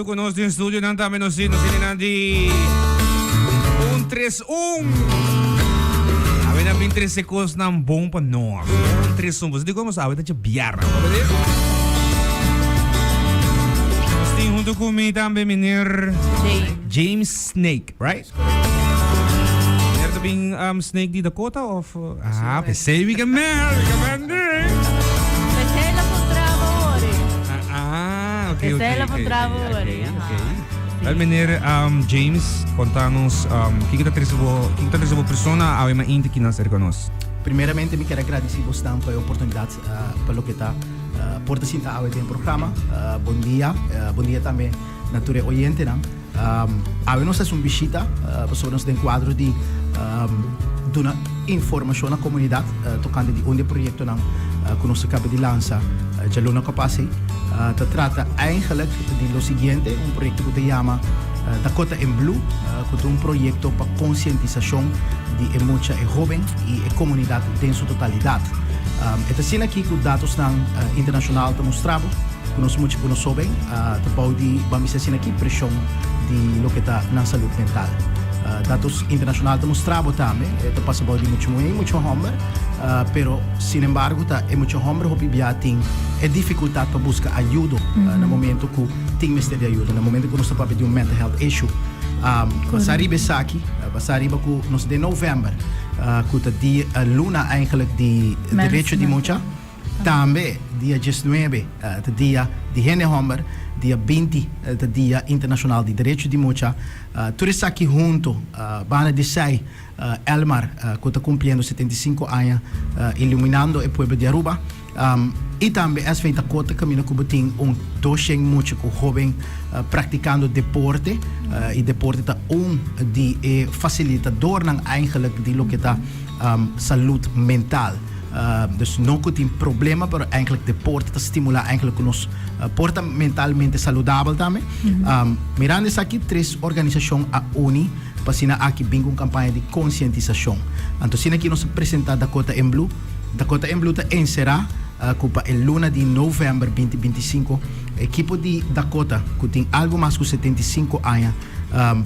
Hunto ku nos den studio nan tambe nos tin nos nan di 1 3 1. Awe nan bin trese kosnan bon pa nos. 1 3 1. Boso di komo awe ta djabièrnè. Nos tin hunto ku mi tambe meneer James. James Snake, right? Meneer ta bin um, Snake di Dakota of? Ah, pesei we can man, we can man. Pesei la puntraba ori. Ah, ok, ok. Pesei la ok, puntraba ok, ori, ok, aha. ok. Wel, meneer um, James, contanos um, kiko ta trese bo, kiko ta trese bo persona awe mainta ki nan cerca nos? Primeramente mi kier a gradici bosnan pa e oportunidad pa loke ta por ta sinta awe den programa. Bon dia, bon dia tambe na tur e oyentenan. Awe nos ta haci un bishita pasobra nos den cuadro di duna informacion na comunidad tocante di un di e proyectonan cu nos a caba di lansa djaluna cu a pasa ey. Ta trata eigenlijk di lo siguiente, un proyecto cu ta yama Dakota in Blue cu ta un proyecto pa concientisacion di e mucha, e hoben y e comunidad den su totalidad. E ta asina aki cu datosnan internacional ta mustra bo. Ku nos mucha ku nos hoben ta bou di, ban bisa asina aki, preshon di loke ta nan salud mental. Datos internashonal ta mustra bo tambe e ta pasa bou di mucha muhé i mucha hòmber, pero sinembargo ta e mucha hòmber hopi bia tin e difikultat pa buska ayudo na momento ku tin mester di ayudo, na momento ku nos ta papia di un mental health issue. Basá riba esaki, basá riba ku nos den novèmber ku ta di luna eigenlijk di derecho di mucha, Tambe dia diesnuebe ta dia di hende homber, dia 20 ta dia internacional di derecho di mucha. Tur esaki hunto banda di esei Elmar cu ta cumpliendo 75 aña iluminando e pueblo di Aruba y tambe SV Dakota caminda cu bo tin un 200 mucha cu hoben practicando deporte y deporte ta un di e facilitadornan eigenlijk di loke ta salud mental. Dus no cu tin problema, pero eigenlijk deporte ta stimula eigenlijk cu nos por ta mentalmente saludabel tambe. Mirando esaki, tres organisacion a uni pa asina aki bin cu un campaña di concientisacion. Anto asina aki nos a presenta Dakota in Blue. Dakota in Blue ta encera cu pa e luna di november 2025, ekipo di Dakota cu tin algo mas cu 75 aña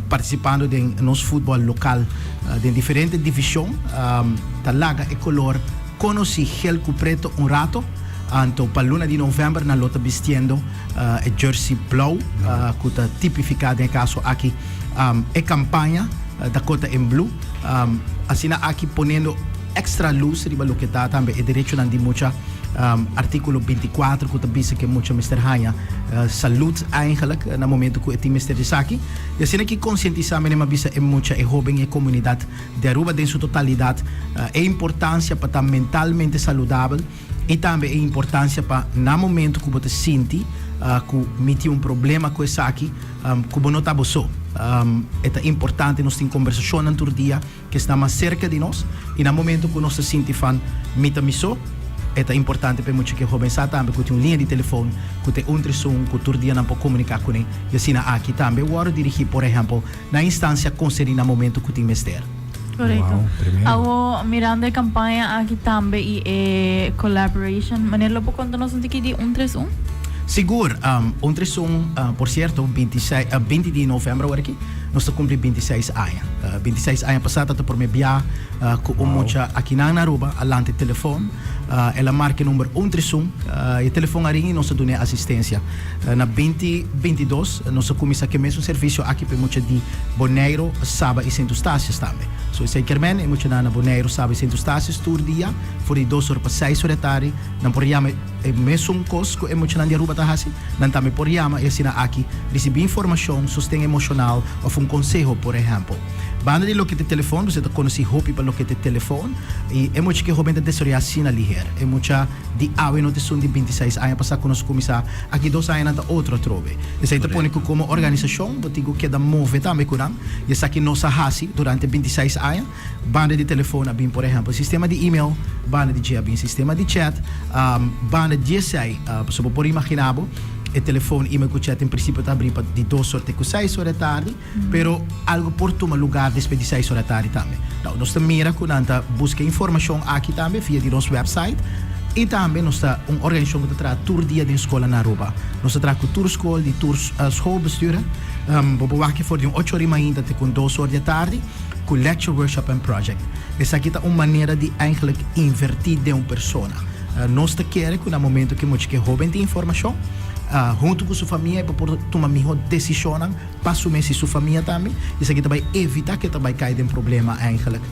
participando den nos futbol local den diferente division ta laga e color conoci gel cu preto un rato anto pa luna di november nan lo ta bistiendo e jersey blauw cu ta tipifica den e caso aki e campaña Dakota in Blue asina aki poniendo extra luz riba loke ta tambe e derechonan di mucha. Artíkulo 24 ku ta bisa ku e mucha mester haña salud eigenlijk na momento ku e tin mester di esaki. I asina ki konsientisá mene m'a bisa e mucha, e hóben i e komunidat di Aruba den su totalidat e importansia pa ta mentalmente saludabel i tambe e importansia pa na momento ku bo ta sinti ku mi tin un problema ku esaki ku bo no ta bo so. E ta importante nos tin kombersashonnan tur dia. Ke sta mas serka di nos i na momento ku nos ta sinti fan mi ta mi so, e ta importante pa e mucha ku e hoben sa tambe ku tin un liña di telefon ku ta e un tres un ku tur dia nan por komuniká kuné i asina aki tambe wòrdu dirigí por ehèmpel na instansia konserní na momento ku tin mester. Korekto. Wow, tremendo. Awo mirando e kampaña aki tambe i e collaboration, meneer lo por konta nos un tiki di un tres un? Sigur, un tres un, por sierto, binti seis, 20 di novèmber awor aki, Nos ta cumpli 26 aña. 26 aña pasá ta ta prome bia cu un mucha akinan na Aruba a lanta e telefon. El a marca e number un tres un. E telefon a ring y nos a dun'e asistencia. Na binti bintidos nos a cuminsa cu e mesun servicio aki pa e mucha di Boneiro, Saba y Sint Eustatius tambe. So esey kier men e muchanan na Boneiro, Saba y Sint Eustatius tur dia for di dos or pa seis or di tardi nan por yama E mesun kos ku e muchanan di Aruba ta hasi, nan tambe por yama e asina aki, risibí informashon, sosten emoshonal òf un konseho, por ehèmpel. Banda di loke ta e telefòn, bo ta konosí hopi pa loke ta e telefòn, i e mucha ku e hóben ta desaroyá asina liher. E mucha di awe no ta esun di 26 aña pasá ku nos kuminsá aki dos añanan ta otro atrobe. Esei ta pone ku komo organisashon bo tin ku keda move tambe ku nan, i esaki nos a hasi durante 26 aña. Banda di telefon a bin por ehempel sistema di email, banda di dje a bin sistema di chat, banda di esei pasobra bo por imagina bo e telefon, email ku chat en prinsipio ta abri pa di dos or te ku seis or e tardi, pero algo por tuma lugar despues di seis or e tardi tambe. Nou, nos ta mira ku nan ta buska informashon aki tambe via di nos website. I tambe nos ta un organisashon ku ta traha tur dia den skola na Aruba. Nos ta traha ku tur skol di tur schoolbesturen. Bo por wak for di un ocho ora di mainta te ku un dos or di atardi ku lecture, workshop en project. Esaki ta un manera di eigenlijk inverti den un persona. Nos ta kere ku na momento ku e mucha ku e hoben tin informashon, huntu ku su famia e por por tuma miho desishonnan pa su mes i su famia tambe. Esaki ta bai evita ku e ta bai kai den problema eigenlijk.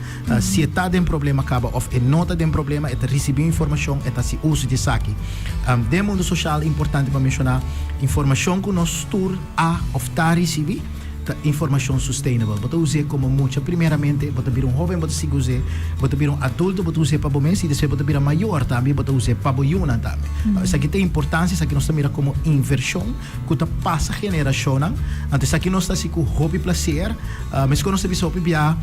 Si e ta den problema kaba òf e no ta den problema, e ta risibí un informashon, e ta hasi uso di esaki. Den mundu soshal importante pa menshoná, informashon ku nos tur a òf ta risibí ta informashon sustainable. Bo ta us'é komo mucha primeramente, bo ta bira un hóben bo ta sigui us'é, bo ta bira un adulto bo ta us'é pa bo mes i despues bo ta bira mayor tambe bo ta us'é pa bo yunan tambe. Esaki ta importansia, esaki nos ta mira komo invershon ku ta pasa generashonnan. Anto esaki nos ta hasi ku hopi plaser. Meskos nos ta bisa hopi bia,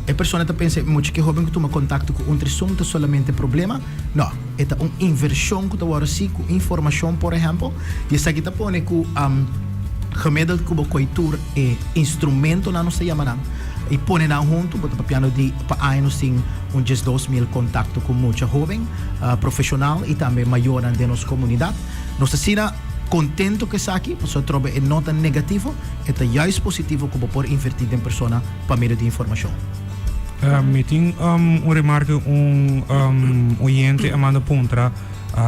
e persona ta pensa mucha ke hoben ku tuma kontakto ku un trisun ta solamente problema. No, e ta un invershon ku ta wòrdu hasi ku informashon por ehèmpel, i esaki ta pone ku gemiddeld ku bo koi tur e instrumentonan nos ta yama nan i pone nan huntu, bo ta papiando di pa aña nos tin un 12.000 kontakto ku mucha hoben, profeshonal i tambe mayornan den nos komunidat. Nos ta asina contento cu esaki, pasobra atrobe e no ta negativo, e ta juist positivo cu bo por inverti den persona pa medio di informacion. Mi tin un remarke un oyente a manda puntra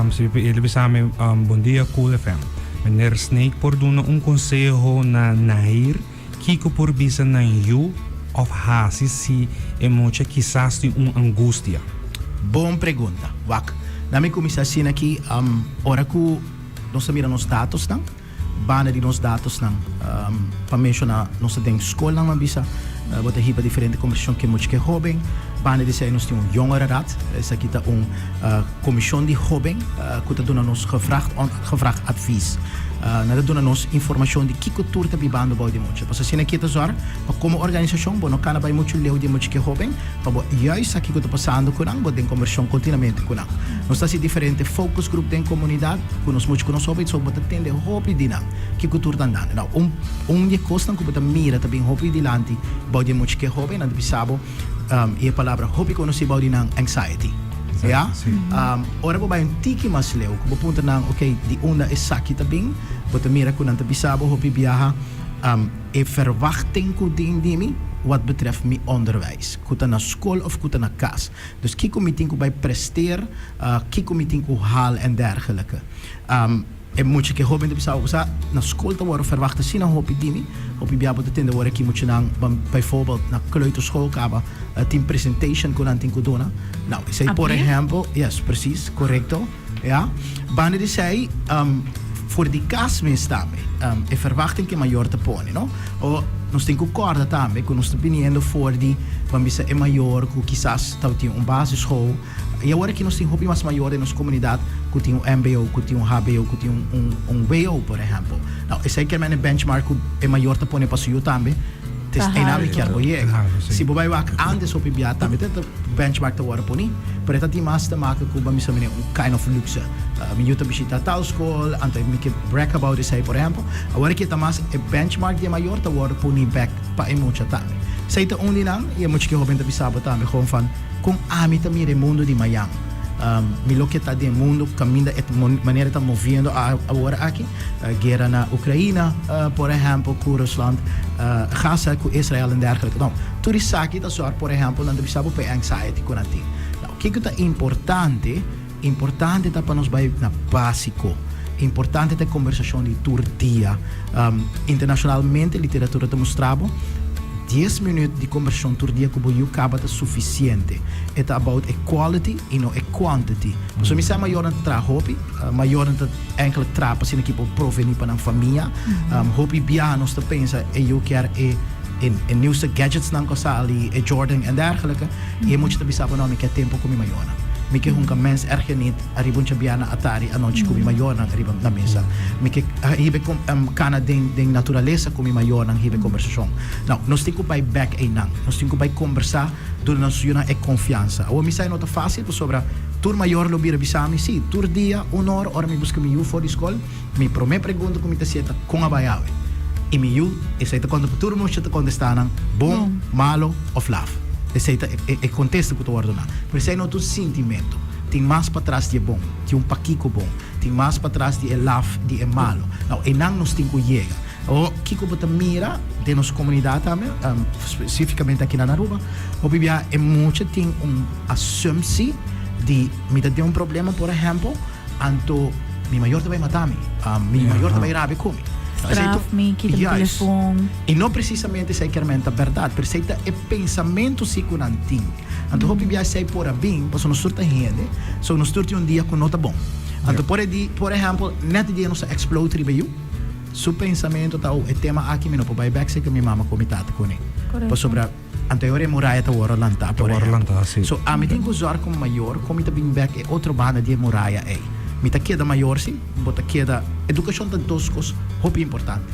si el a bisa mi bon dia Cool FM. Meneer Snake por duna un conseho na Nair kiko por bisa nan yu of hasi si e mucha kisas tin un angustia? Bon pregunta. Wak, na mi kuminsá asina aki, ora ku nos ta mira nos datosnan, banda di nos datosnan, pa menshoná nos ta den skolnan, mi a bisa, bo ta hiba diferente kombersashon ku e mucha ku e hóben. Banda di esei nos tin un jongerenraad, esaki ta un komishon di hóben ku ta duna nos gevraagd ongevraagd advies. Nan ta duna nos informashon di kiko tur ta bibando bou di mucha. Pasobra asina aki ta zòrg pa komo organisashon bo no kana bai muchu leu di e mucha ku e hóben, pa bo juist sa kiko ta pasando ku nan, bo den kombersashon kontinuamente ku nan. Nos ta hasi diferente focus group den komunidat ku nos mucha ku nos hóben, so bo ta tende hopi di nan kiko tur ta andando. Nou, un un di e kosnan ku bo ta mira ta bin hopi dilanti bou di e mucha ku e hóben, nan ta bisa bo i e palabra hopi konosí bou di nan, anxiety. Ya? Ora bo bai un tiki mas leu, ku bo puntra nan, ok, di unda esaki ta bin, bo ta mira ku nan ta bisa bo hopi biaha, E verwachting ku tin di mi wat betreft mi onderwijs, ku ta na skol of ku ta na kas. Dus kiko mi tin ku bai presteer, kiko mi tin ku haal en dergelike. E mucha ku e hoben ta bisa bo sa, na skol ta wòrdu verwacht asina hopi di mi. Hopi bia bo ta tende wòrdu aki muchanan, bijvoorbeeld na kleuterschool kaba tin presentation ku nan tin ku duna. Nou, esei por ehèmpel, yes, precies, korekto. Ya. Banda di esei, for di kas mes tambe, e verwachting ku e mayor ta pone, no? O nos tin ku kòrda tambe ku nos ta biniendo for di, ban bisa, e mayor ku kisas tabatin un basisschool. I awor aki nos tin hopi mas mayor den nos komunidat ku tin un mbo, ku tin un hbo, ku tin un un wo, por ehèmpel. Nou, esei kier men e benchmark ku e mayor ta pone pa su yu tambe. Ta Einan mi kier haltu. bo yega. Si. Si bo bai wak antes hopi bia tambe ta benchmark ta wòrdu poni, pero e ta tin mas te make ku ban bisa mene un kind of luxe. Mi yu ta bishita tal skol, anto mi ke brag about esei por ehempel. Awor aki e ta mas e benchmark di e mayor ta wòrdu poni bek pa e mucha tambe. Esei ta un di nan i e mucha ke hoben ta bisa bo tambe gewoon van kon ami ta mira e mundu di mayan. Mi loke ta den e mundu kaminda e manera e ta moviendo awor aki, guera na Ukraina por ehempel ku Rusland, Gaza ku Israel en dergelike. Nou, tur esaki ta sòrg por ehempel nan ta bisa bo pa e anxiety ku nan tin. Nou, kiko ta importante? Importante ta pa nos bai na básiko. Importante ta e kombersashon di tur dia. Internashonalmente literatura ta mustra bo dies minüt di kombersashon tur dia ku bo yu kaba ta sufisiente. E ta about e quality i no e quantity. Pasobra mi sa mayornan ta traha hopi, mayornan ta enkele traha pa asina ki por provení pa nan famia. Hopi biaha nos ta pensa e yu kier e e nieuwste gadgetsnan ku a sali, e Jordan en dergelike. I e mucha ta bisa bo no, mi ke tempu ku mi mayornan. Mi ke hunka mens erge nit ariba un chabiá na atari anochi ku mi mayornan ariba na mesa. Mi ke hiba e kana den den naturalesa ku mi mayornan hiba e kombersashon. Nou, nos tin ku bai bèk einan. Nos tin ku bai kombersá, duna nos yunan e konfiansa. Awor mi sa e no ta fásil pasobra tur mayor lo bira bisa mi, sí, tur dia un or ora mi buska mi yu for di skol, Mi promé pregunta ku mi ta hasié ta, Kon a bai awe? I mi yu, esei ta konta pa tur mucha ta kontestá nan, Bon, malo òf laf. Esei ta e kontesta ku ta wòrdu duna. Pero esei no ta un sintimentu. Tin mas patras di e bon, tin un pakiko bon, tin mas patras di e laf di e malo. Nou, einan nos tin ku yega. Awor, kiko bo ta mira den nos komunidat tambe, spesifikamente aki na Aruba, hopi bia e mucha tin un asumsi di mi ta den un problema, por ehèmpel, anto mi mayor ta bai mata mi, mi mayor ta bai rabia ku mi. Straf mi, kita mi telefon. I no presisamente esei kermen ta bèrdat, pero esei ta e pensamentu si ku nan tin. Anto hopi bia esei por a bin pasobra nos tur ta hende, so nos tur tin un dia ku no ta bon. Anto por e di, por ehèmpel, nèt e dia nos a eksplot riba yu, su pensamentu ta, oh, e tema aki mi no por bai bèk serka mi mama ku mi tata kuné. Pasobra anto e ora e muraya ta wòrdu lantá, por ehèmpel. So ami tin ku zòrg komo mayor kon mi ta bin bèk e otro banda di e muraya ei. Mi ta keda mayor si, bo ta keda. Edukashon ta dos kos hopi importante,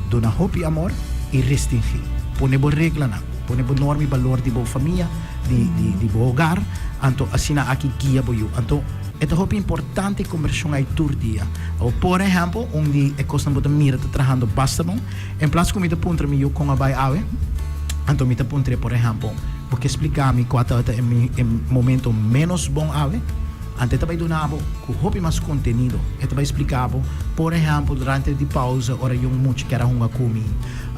duna hopi amor i restingí. Pone bo reglanan. Pone bo norma i balor di bo famia, di di di bo hogar, anto asina aki guia bo yu. Anto e ta hopi importante e kombersashon ai tur dia. Awor por ehèmpel, un di e kosnan bo ta mira ta trahando basta bon, en plas ku mi ta puntra mi yu kon a bai awe, anto mi ta puntr'é por ehèmpel, bo ke splika mi kua tabata e mi e momento ménos bon awe? Anto e ta bai duna bo ku hopi mas kontenido. E ta bai splika bo, por ehèmpel, durante di pausa ora yu mucha kier a hunga ku mi,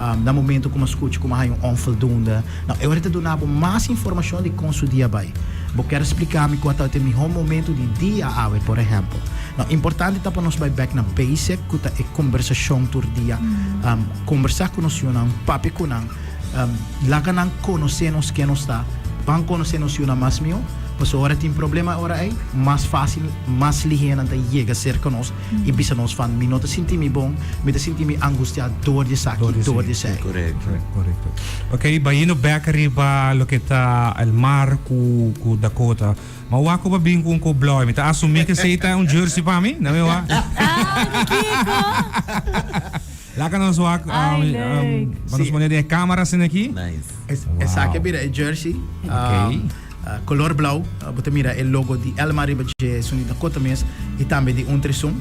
Na momento ku mi a skucha ku mi a haña un onvoldoende, nou, e ora ta duna bo mas informashon di kon su dia bai. Bo kier splika mi kua tabata e mihó momento di dia awe, por ehèmpel. Nou, importante ta pa nos bai bèk na basic, ku ta e kombersashon tur dia. Kombersá ku nos yunan, papia ku nan, laga nan konosé nos ken nos ta, ban konosé nos yunan mas mihó, pasobra ora tin problema e ora ei, mas fásil, mas lihé nan ta yega serka nos. I bisa nos van, Mi no ta sinti mi bon, mi ta sinti mi angustiá door di esaki, door di esei. Korekto. Korekto. Ok, bayendo bek riba loke ta el mar ku ku Dakota. Ma wak ku bo a bin ku un kop blou. Mi ta asumí ku esei ta un jersey pa mi. Na mi wak. Ah, di kiko? Laga nos wak. Ai, leuk. Pa nos pone den e kamera asina aki. Nice. Esaki a bira e jersey. Ok. Color blauw, bo ta mira e logo di Elmar riba dje, esun di Dakota mes y tambe di Un Tres Un.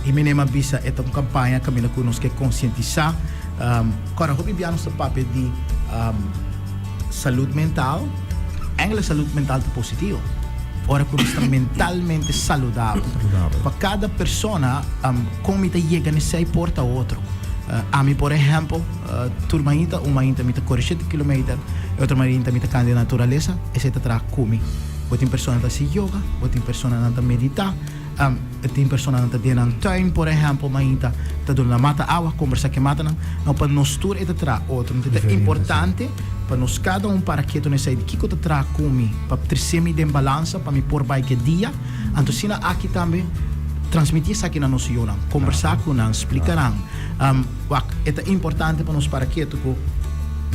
Y mi nema bisa e ta un campaña caminda cu nos ke concientisa. Cora hopi bia nos ta papia di salud mental, eigenlijk salud mental ta positivo ora cu nos ta mentalmente saludabel. Pa cada persona con mi ta yega n'esey por ta otro. Ami por ehempel. Tur mainta, un mainta mi ta kore shete kilometer, e otro mainta mi ta kanda den naturalesa, esei ta traha ku mi. Bo tin personanan ta hasi yoga, bo tin personanan ta meditá, tin personanan ta den nan tuin, por ehèmpel, mainta ta duna nan mata awa, kombersá ku e matanan. No, pa nos tur e ta traha otro. Enton ta importante pa nos kada un para ketu na esei di kiko ta traha ku mi pa trese mi den balansa pa mi por bai ku e dia. Anto asina aki tambe transmití esaki na nos yunan, kombersá ku nan, splika nan. Wak, e ta importante pa nos para ketu ku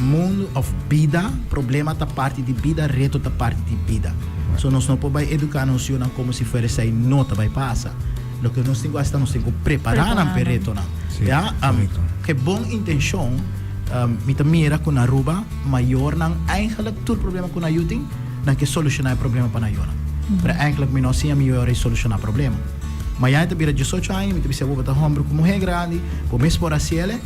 mundu òf bida, problema ta parti di bida, reto ta parti di bida. So nos no por bai eduká nos yunan komo si fuera esei no ta bai pasa. Loke nos tin ku hasi ta nos tin ku prepará nan pa e retonan. Ya, ku e bon intenshon mi ta mira ku na Aruba mayornan eigenlijk tur problema ku nan yu tin, nan ke solushoná e problema pa nan yunan. Pero eigenlijk mi no a siña mi yu e ora di solushoná problema. Mañana e ta bira diesocho aña, mi ta bisa bo, bo ta homber ku muhé grandi, bo mes por hasiel,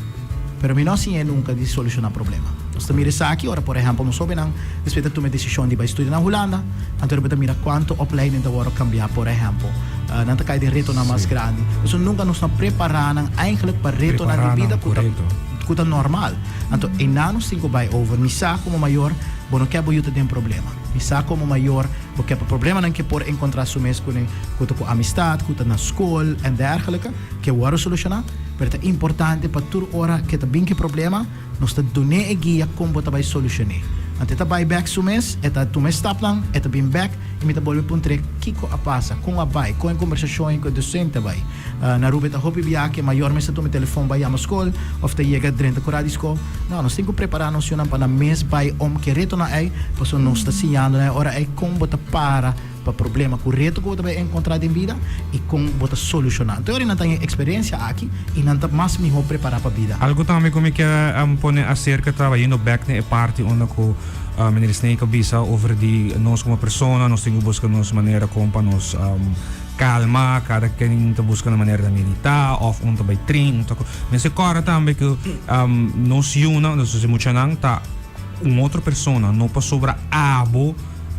pero mi no a siñ'é nunka di solushoná problema. Nos ta mira esaki ora, por ehèmpel, nos hóbennan despues ta tuma e desishon di bai studia na Hulanda, anto bo ta mira kuantu opleiding ta wòrdu kambiá, por ehèmpel, nan ta kai den retonan mas grandi. Pasobra nunka nos no a prepará nan eigentlik pa retonan di bida ku ta ku ta normal. Anto einan nos tin ku bai over. Mi sa komo mayor bo no ke bo yu ta den problema. Mi sa komo mayor bo ke pa problemanan ke por enkontrá su mes kuné, ku ta ku amistat, ku ta na skol en dergelike, ke wòrdu solushoná. Pero ta importante pa tur ora ke ta bin ku e problema, nos ta dun'é e guia kon bo ta bai solushon'é. Anto e ta bai bèk su mes, e ta tuma e stapnan, e ta bin bèk i mi ta bolbe puntr'é kiko a pasa, kon a bai, kon e kombersashon ku e dosente a bai. Na Aruba e ta hopi biaha ku e mayor mester tuma e telefon bai yama skol òf ta yega drenta kura di skol. No, nos tin ku prepará nos yunan pa nan mes bai om ku e retonan ei, pasobra nos ta siñando nan e ora ei kon bo ta para pa problema ku reto ku bo ta bai enkontrá den bida i kon bo ta solushoná. Anto e ora nan ta haña e eksperensia aki i nan ta mas mihó prepará pa bida. Algu tambe ku mi ke pone aserka ta bayendo bèk na e parti unda ku Meneer Snake a bisa over di nos komo persona, nos tin ku buska nos manera kon pa nos Calma, cada ken ta busca na manera di medita of un ta bay trin, un ta cu. Mester corda tambe cu nos yunan, nos muchanan ta un otro persona, no pasobra abo.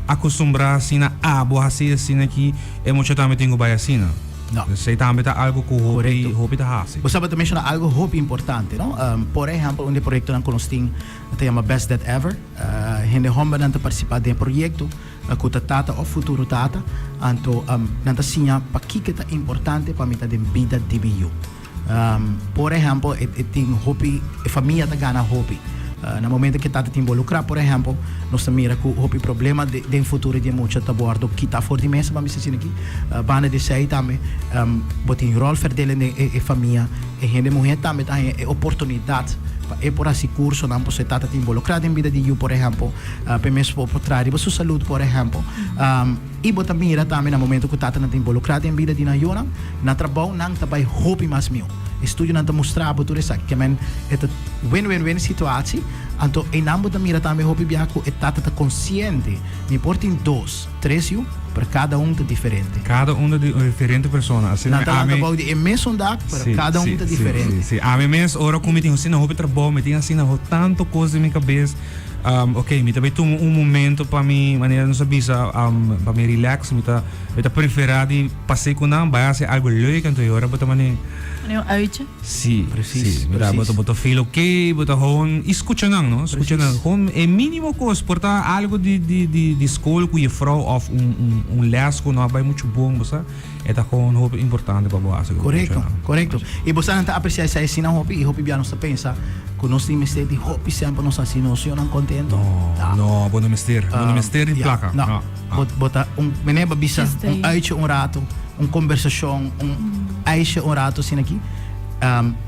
acostumbrá asina, abo haci asina aki, e mucha tambe tin cu bay asina. No. Esey tambe ta algo cu hopi, Correcto. hopi ta haci. Bo sa bo ta menciona algo hopi importante, no? Por ehempel, un di e proyectonan cu nos tin ta yama Best Dad Ever. Hende hombernan ta participa den e proyecto cu ta tata of futuro tata. Anto nan ta siña pakico ta importante pa mi ta den bida di mi yu. Por ehempel, e tin hopi, e famia ta gana hopi. Na momento ku e tata ta involukrá, por ehempel, nos ta mira ku hopi problema den futuro di e mucha ta wòrdu kitá for di mesa, ban bisa asina aki. Banda di esei tambe bo tin rolverdeling den e famia. E hende muhé tambe ta haña e oportunidat pa e por hasi kursonan pasobra e tata ta involukrá den bida di yu, por ehempel, pa e mes por traha riba su salud, por ehempel. I bo ta mira tambe na momento ku tatanan ta involukrá den bida di nan yunan, na trabou nan ta bai hopi mas mihó. Estudionan ta mustra bo tur esaki. Ke men e ta win-win-win situatie. Anto einan bo ta mira tambe hopi bia ku e tata ta konsiente, mi por tin dos, tres yu, pero kada un ta diferente. Kada un ta di un diferente persona. Asina Nan ta lanta ami. bou di e mesun dak, pero Sí, kada un sí, ta sí, diferente. sí, sí. Ami mes ora ku mi tin asina hopi trabou, mi tin asina tantu kos den mi kabes. Ok, mi ta bay tuma un momento pa mi, manera nos a bisa, pa mi relax. Mi ta, mi ta prefera di pas'é cu nan, bay haci algo leuk, anto e ora bo ta mane. Mane un uitje. Si, Precies, si. Mi ta, bo ta, precies. bo ta feel ok, bo ta gewoon, y scucha nan, no? Scucha nan. Precies. Gewoon e minimo cos, por ta algo di, di, di, di school cu juffrouw of un, un, un les cu no a bay mucho bon, bo sa. E ta gewoon hopi importante pa bo hasi ku Korekto, muchanan. korekto. I bo sa nan ta apresiá esei asina hopi i hopi bia nos ta pensa ku nos tin mester di hopi sèn pa nos hasi nos yonan kontento. No, Ta. no, bo no mester. Bo no mester di Ya, plaka. no. No. Bo, bo ta un, meneer bo bisa Just un a- uitje un rato, un kombersashon, un ijsje un rato asina aki,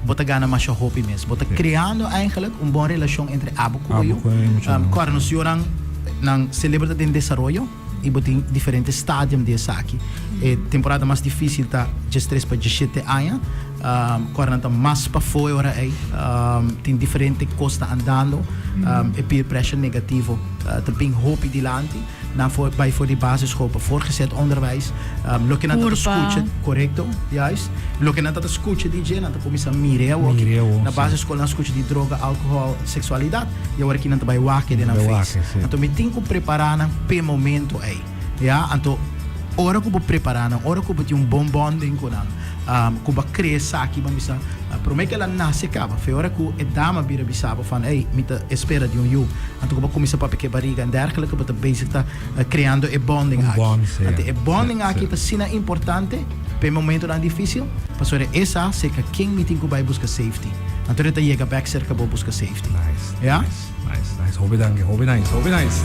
bo ta gana masha hopi mes. Bo ta Sí. kreando eigenlijk un bon relashon entre abo ku bo Abo yu. ku e muchanan. Kòrda nos yonan nan selebro ta den desaroyo. I bo tin diferente stadium di esaki. E temporada mas dificil ta diestres pa diesshete aña. Cu ora nan ta mas pafó e ora ey. Tin diferente cos ta andando. E peer pressure negativo ta bin hopi dilanti. Nan for bay for di basisschool pa voortgezet onderwijs. Loke nan ta ta Curpa. scucha, corecto, juist. Loke nan ta ta scucha di dje, nan ta cuminsa mira e awor. Mira e awor, Na si. basisschool nan scucha di droga, alcohol, sexualidad. I awor aki nan ta bai wak den nan Bai wak, face. sí. Anto mi tin ku prepará nan p'e momento ei. Ya, anto ora ku bo prepará nan, ora ku bo tin un bon bonding ku nan, ku bo a krea esaki, bo a bisa, promé ku el a nase kaba, fe ora ku e dama bira bisa bo van, ey, mi ta espera di un yu. Anto ku bo a kuminsá papia ku e bariga en dergelike, bo ta bezig ta kreando e bonding Un aki. bond, sí. Anto e bonding Sí, aki sí. ta asina importante p'e momentonan difísil, pasobra e sa serka ken mi tin ku bai buska safety. Anto e ta yega bek serka bo buska safety. Nice. Ja? Nice, nice, nice. Hopi danki, hopi nice, hopi nice.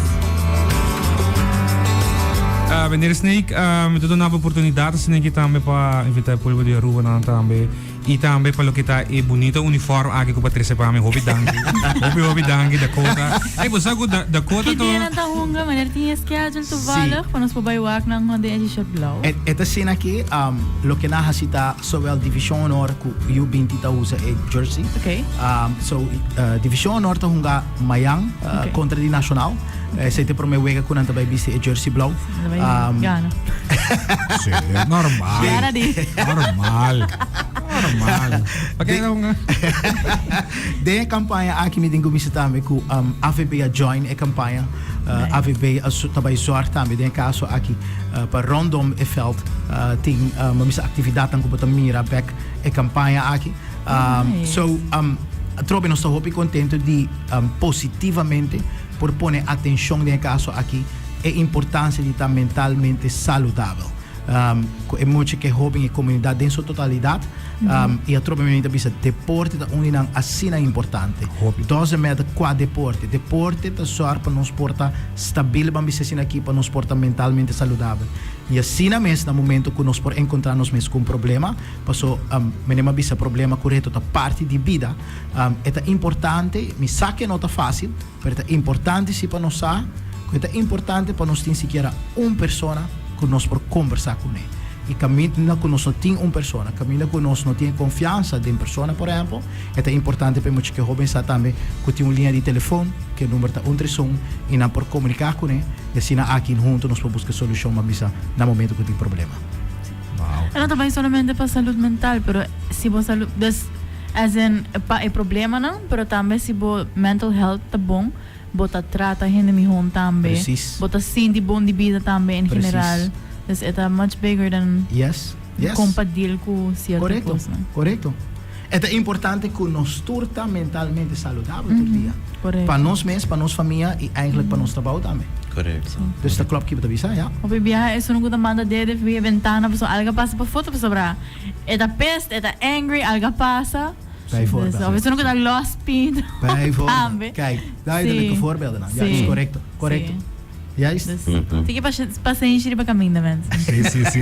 Meneer Snake, mi ta duna bo oportunidad asina aki tambe pa invita e pueblo di Aruba nan tambe y tambe pa loke ta e bunita uniform aki cu bo a trece pa mi. Hopi danki. Hopi, hopi danki, Dakota. Ey, bo sa cu Dakota Ki to. dia nan ta hunga? Meneer tin e schedule toevallig? Sí. Pa nos por bay wak nan hunga den e t-shirt blauw. E ta asina aki, loke nan haci ta Zowel Division Honor ku U 20 ta usa e jersey. Ok. So Division Honor ta hunga mayan Ok. kontra di Nacional. Esei ta e prome wega ku nan ta bai bisti e jersey blou. Nan ta bai gana. Sí, normal. Gana di. Normal. Normal. Pa ke ta hunga? Den e kampaña aki mi tin ku bisa tambe ku AVB a join e kampaña. Nice. AVB a ta bai zorg tambe den e kaso aki pa rondom e veld tin bo mester actividadnan cu bo ta mira bek e campaña aki. Nice. So atrobe nos ta hopi contento di positivamente por pone atencion den e caso aki e importancia di ta mentalmente saludabel. Cu e mucha cu e hoben e comunidad den su totalidad y atrobe mi ta bisa deporte ta un di nan asina importante. Hopi. Doesn't matter cua deporte. Deporte ta zorg pa nos por ta stabil ban bisa asina aki pa nos por ta mentalmente saludabel. Y asina mes na momento cu nos por encontra nos mes cu un problema, paso mene mi a bisa problema cu reto ta parti di bida, e ta importante, mi sa cu e no ta facil, pero e ta importante si pa nos sa cu e ta importante pa nos tin sikiera un persona cu nos por combersa cune. Y caminda cu nos no tin un persona, caminda cu nos no tin e confiansa den persona, por ehempel, e ta importante pa e mucha cu e hoben sa tambe cu tin un liña di telefon, cu e number ta un tres un, y nan por comunica cune, y asina aki hunto nos por busca solucion, ban bisa, na momento cu tin problema. Wow. E no ta bai solamente pa salud mental, pero si bo salud, dus as in pa e problemanan, pero tambe si bo mental health ta bon. Bo ta trata hende mihó tambe. Precies. Bo ta sinti bon di bida tambe en Precies. general. Dus e ta much bigger than Yes. kon pa deal ku sierto Korekto, kosnan. korekto. E ta importante ku nos tur ta mentalmente saludabel tur dia. Korekto. Pa nos mes, pa nos famia i eigenlijk pa nos trabou tambe. Korekto. Dus ta klopt ku bo ta bisa, ja. Hopi biaha esun ku ta manda dede via bentana paso algo a pasa pafó ta pasobra e ta pissed, e ta angry, algo a pasa. Bijvoorbeeld. Dus, of esun ku ta los pinto. Bijvoorbeeld. Tambe. Kijk, duidelijke Sí. voorbeelden dan. Ja, Sí. is korekto. Korekto. Sí. Juist. Dus, tiki pasenshi riba kaminda, mensen. Sí, sí, sí.